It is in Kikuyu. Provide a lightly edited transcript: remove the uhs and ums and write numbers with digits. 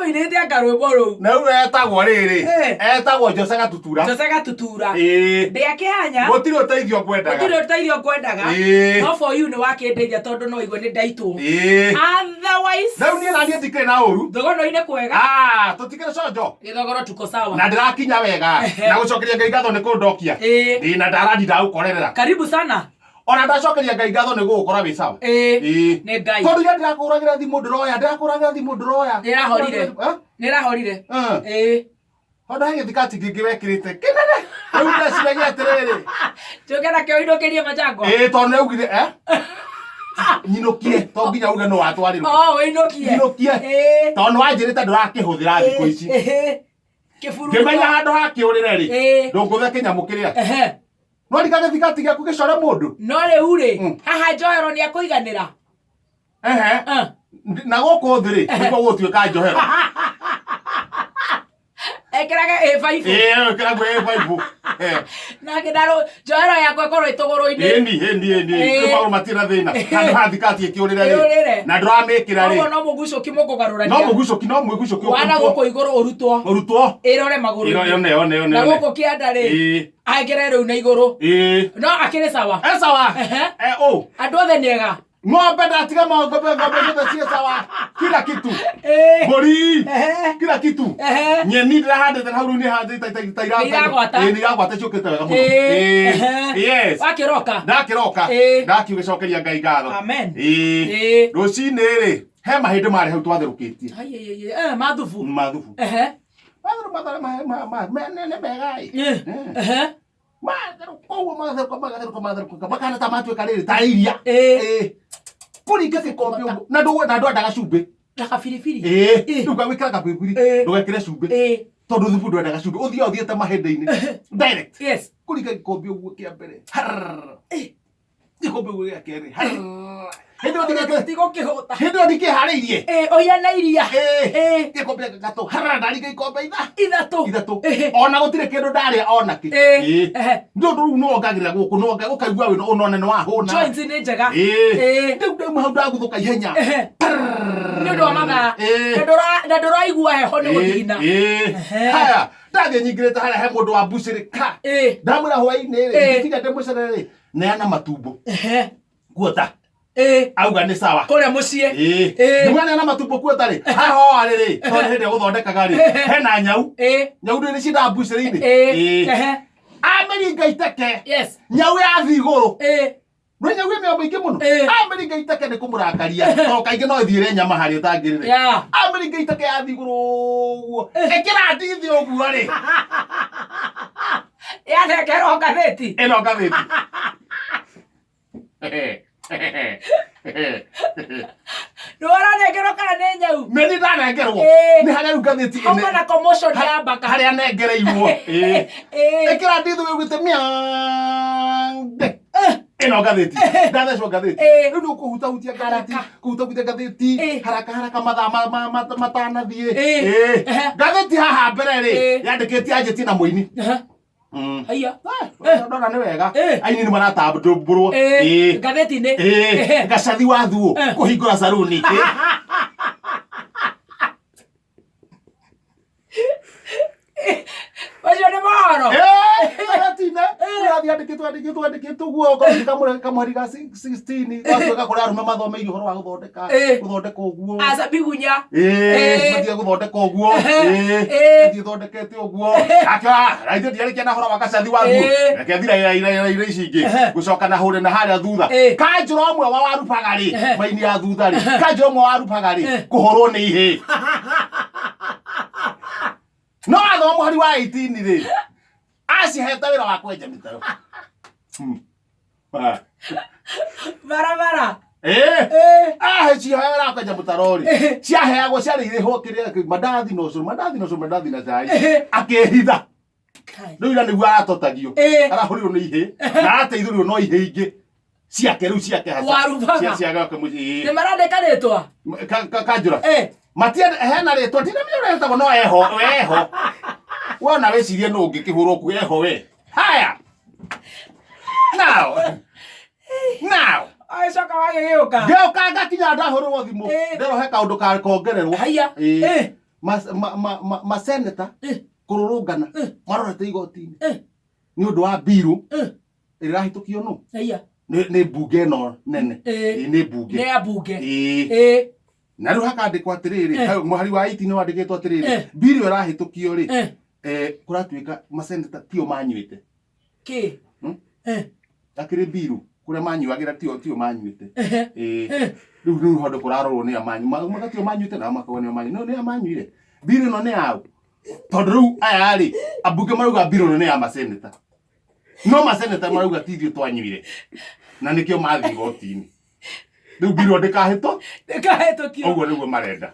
Ekũinĩte anga rwĩmbo rũu. Na rĩu etagwo rĩrĩ, Eh. etagwo Jose Gatutura. Jose Gatutura. Ĩĩ. Ndĩ akĩhanya. Gũtirĩ ũteithio ngwendaga. Gũtirĩ ũteithio ngwendaga. Ĩĩ. No for you nĩ wakĩndeithia tondũ no igue nĩ ndaitwo. Ĩĩ. Otherwise. Rĩu niĩ na niĩ ndikĩrĩ na ũru. Thogono-inĩ kwega. Ah, tũtikĩrĩ conjo. Gĩthogoro tuko sawa. Na ndĩrakinya wega. Ehe. Na gũcokeria Ngai ngatho nĩ kũndokia. Ĩĩ. Ndĩna ndarandi ndagũkorerera. Karibu sana. Ona ndacokeria Ngai ngatho nĩ gũgũkora wĩ sawa. Ĩĩ. Ĩĩ. Nĩ Ngai. Tondũ ira ndĩrakũhũragĩra thimũ ndĩroya, ndĩrakũhũragĩra thimũ ndĩroya. Nĩ ĩrahorire. Eh? Nĩ ĩrahorire. Eh. Ĩĩ. Tondũ he gĩthikati kĩngĩ wekĩrĩte kĩnene. Rĩu ndeciragia atĩrĩrĩ. Njũke nakĩo inũkĩrie majangwa. Ĩĩ tondũ nĩ augire eh? Nyinũkie to nginya uge nĩ watwarĩrwo. Oh, wĩinũkie. Nyinũkie. Ĩĩ. Tondũ nĩ wanjĩrĩte ndũrakĩhũthĩra thikũ ici. Ĩĩ. Kĩburu. Ngĩmenya handũ hakĩũrĩre rĩ. Ĩĩ. Ndũngũthe kĩnyamũ kĩrĩa. Ehe. No rika gĩthikati gĩaku gĩcore mũndũ. No rĩu rĩ, Mm. haha njohero nĩ akũiganĩra. Ehe. Eh. Na gũkũ thĩ rĩ, nĩkuo gũgũtuĩka njohero. Ekĩrage ĩ baibũ. Ĩĩ, ĩkĩragwo ĩ baibũ. Eh. Nake ndarũ njohero yakwa ĩkorwo ĩtũgũrũ-inĩ. Ĩni, ĩni, ĩni. Ĩĩ. Rĩu magũrũ matirĩ na thĩna. Handũ ha thikati ĩkĩũrĩre rĩ. Ĩũrĩre. Na ndũramĩkĩra rĩ. Koguo no mũgucũki mũkũgarũrania. No mũgucũki, no mũgucũki Wana ũkũrutwo. gũkũ igũrũ ũrutwo. Ũrutwo. Ĩrore magũrũ. Ĩro, yone, yone, yone, Na yone. gũkũ kĩanda rĩ. Ĩĩ. Angere rĩu na igũrũ. Ĩĩ. No akĩrĩ sawa. E sawa. Ehe. E ũ. Andũ othe nĩ ega. Ng'ombe ndatiga ng'ombe ng'ombe ciothe ciĩ sawa. Kila kitu. Ĩĩ. Mbũri. Ehe. Kila kitu. Ehe. Nyeni ndĩrahandĩte na hau rĩu nĩ handĩte ta ta Nĩ iragwata. Ĩĩ nĩ iragwata ciũkĩte wega mũno. Ĩĩ. Ĩĩ. Ehe. Yes. Wakĩroka. Ndakĩroka. Ĩĩ. Ndakiũgĩcokeria Ngai ngatho. Amen. Ĩĩ. Ĩĩ. Rũcinĩ rĩ, he mahĩndĩ marĩ hau twatherũkĩtie. Ai, ai, ai, ai. Eh, mathubu. Mathubu. Ehe. Matherũ matherũ ma ma ma nĩ mega ĩ. Eh. Ehe. Matherũka ũguo magatherũka magatherũka magatherũka makana ta matuĩka rĩrĩ ta iria. Ĩĩ. Ĩĩ. Kũringa gĩkombe ũguo na ndũ na ndwendaga cumbĩ. Na kabiribiri. Ĩĩ. Ĩĩ. Rĩu gwĩkĩra kabiribiri Ĩĩ. ndũgekĩre cumbĩ Ĩĩ. tondũ thubu ndwendaga cumbĩ ũthiaga ũthiĩte mahĩndĩ-inĩ direct. Yes. Kũringa gĩkombe ũguo kĩa mbere. Harrrr. Ĩĩ. Gĩkombe ũguo gĩa kerĩ. Harrrr. Hĩndĩ ĩyo ndigĩkĩre- Tigũkĩhũta. hĩndĩ ĩyo ndikĩharĩirie. Ĩĩ, ũiya na iria. Ĩĩ. Ĩĩ. Gĩkombe gĩa gatatũ. Harrrr, ndaringa ikombe itha. Ithatũ. Ithatũ. Ĩhĩ. Ona gũtirĩ kĩndũ ndarĩa ona kĩ. Ĩĩ. Ĩĩ. Ehe. Nĩ ũndũ rĩu nĩwongagĩrĩra gũkũ nĩwonga ũkaigua wĩna ũnone nĩ wahũna. Joints nĩ njega. Ĩĩ. Ĩĩ. Rĩu ndauma hau ndaguthũka ihenya. Ehe. Nĩ ũndũ wa mathaa. Ĩĩ. Na ndũra- Na ndũraigua heho nĩ gũthigina. Ĩĩ. Ehe. Haya, ndathiĩ nyingĩrĩte harĩa he mũndũ wa mbucĩrĩ ka. Ĩĩ. Ndamwĩra hwaĩ-inĩ rĩ, Ĩĩ. ngĩkinya ndĩmũcerere rĩ, neana matumbo. Ehe. Kuota. Ĩĩ. Auga nĩ sawa. Kũrĩa mũciĩ. Ĩĩ. Ĩĩ. Nĩguo neana matumbo kuota rĩ, haha rĩ rĩ, tondũ hĩndĩ ĩrĩa gũthondekaga rĩ, hena nyau. Ĩĩ. Nyau ndĩ nĩciendaga mbucĩrĩ-inĩ. Ĩĩ. Ĩĩ. Ehe. Amĩringa iteke. Yes. Nyau yathiĩ igũrũ. Ĩĩ. Nĩ nyau ĩ mĩomo mĩingĩ mũno. Ĩĩ. Amĩringa iteke nĩ kũmũrakaria. Tondũ kaingĩ no ĩthiĩre nyama harĩa ũtangĩrĩre. Yeah. Amĩringa iteke yathiĩ igũrũ ũguo. Ĩkĩra ndithi ũguo rĩ. Yanengerwo ngathĩti. Ĩno ngathĩti. Nĩ waranengerwo kana nĩ nyau? Nĩ niĩ ndanengerwo. Ĩĩ. Nĩ harĩa rĩu ngathĩti Hauma na commotion ya mbaka. harĩa nengereirwo. Ĩĩ. Ĩĩ. Ĩkĩra ndithi wĩiguĩte mĩangĩ. Ĩno ngathĩti. Ndathecwo ngathĩti. Ĩĩ. Rĩu nĩ ũkũhutahutia ngathĩti. Haraka. Kũhutahutia ngathĩti. Ĩĩ. Haraka haraka mathaa matanathiĩ. Ĩĩ. Ĩĩ. Ehe. Ngathĩti haha mbere rĩ, Ĩĩ. yandĩkĩtie anjĩtie na mũini. Ehe. Haiya. Eh, ndona nĩ wega. Ĩĩ. Aini nĩ maratambũrwo. Ĩĩ. Ĩĩ. Ngathĩti-inĩ. Ĩĩ. Ehe. Gacathi wa thuo Eh. kũhingũra saruni. Ĩĩ. Macio nĩ mohoro. Ngathĩti-inĩ. Ũrathiĩ andĩkĩtwo andĩkĩtwo andĩkĩtwo guo okorwo kamũre kamweri ga 16 gatuĩka kũrĩ arũme mathomeire ũhoro wa gũthondeka Ĩĩ. gũthondeka ũguo. Aca bigunya. Ĩĩ, Ĩĩ. mathiĩ gũthondeka ũguo. Ehe. Ĩĩ, Ĩĩ. mathiĩ thondekete ũguo. Akĩoya, raithĩ ndiarĩkia na ũhoro wa gacathi wa nguo. Ĩĩ. Reke thira ira ira ira ira ici ingĩ. Ehe. Gũcoka na hũre na harĩa thutha. Ĩĩ. Kanjũra ũmwe wa warubaga rĩ, Ehe. maini ya thutha rĩ. Kanjũra ũmwe wa warubaga rĩ, Ehe. kũhũrwo nĩ ihĩĩ. No wathoma mũhari wa 18 rĩ, acihete wĩra wa kwenja mĩtaro. Ah. Barabara. Ĩĩ. Ĩĩ. ahe ciheera kwenja mũtaro rĩ Ehe. ciaheagwo ciarĩ irĩhwo kĩrĩa mandathi na ũcũrũ mandathi na ũcũrũ mandathi na cai Ehe. akĩhitha Kai. rĩu ira nĩguo aratotagio Ĩĩ. arahũrirwo nĩ ihĩ na arateithũrirwo no ihĩ ingĩ ciake rĩu ciake hasa Warubaga. cia cia gwake mũciĩ Nĩ marandĩka rĩtwa. Kanjũra Ĩĩ. matiende hena rĩtwa ndinamenya ũrĩa etagwo no eho eho wona wĩcirie nũ ũngĩkĩhũrwo ku eho we haya now now Agĩcoka wagĩgĩũka. ngĩũka ngakinya ndahũrĩrwo thimũ Ĩĩ. ndĩrwo he kaũndũ ka kongererwo Haiya. Ĩĩ. Ĩĩ. Maseneta kũrũrũngana marorete igoti-inĩ nĩ ũndũ wa mbiru ĩrĩa ĩrahĩtũkio nũ? Aya. Nĩ mbunge ĩno nene. Ĩĩ, nĩ mbunge. Nĩ ya mbunge. Ĩĩ. Na rĩu hakandĩkwo atĩrĩrĩ, hau mũhari wa 18 wandĩkĩtwo atĩrĩrĩ, mbiru ĩyo ĩrahĩtũkio rĩ, kũratuĩka maseneta tio manyuĩte. Kĩ? Akĩrĩ mbiru kũrĩa manyuagĩra tio manyuĩte. Ĩĩ. Rĩu handũ kũrarorwo nĩ a manyu magatio manyuĩte na makorwo nĩ manyuĩte, no nĩ a manyuire. Mbiru ĩno nĩ yao, tondũ rĩu aya rĩ, ambunge marauga mbiru ĩno nĩ ya maseneta, no maseneta marauga ti ithuĩ twanyuire, na nĩkĩo mathiĩ igoti-inĩ. Rĩu mbiru ĩyo ndĩkahĩtwo. Ndĩkahĩtũkio. Ũguo nĩguo marenda.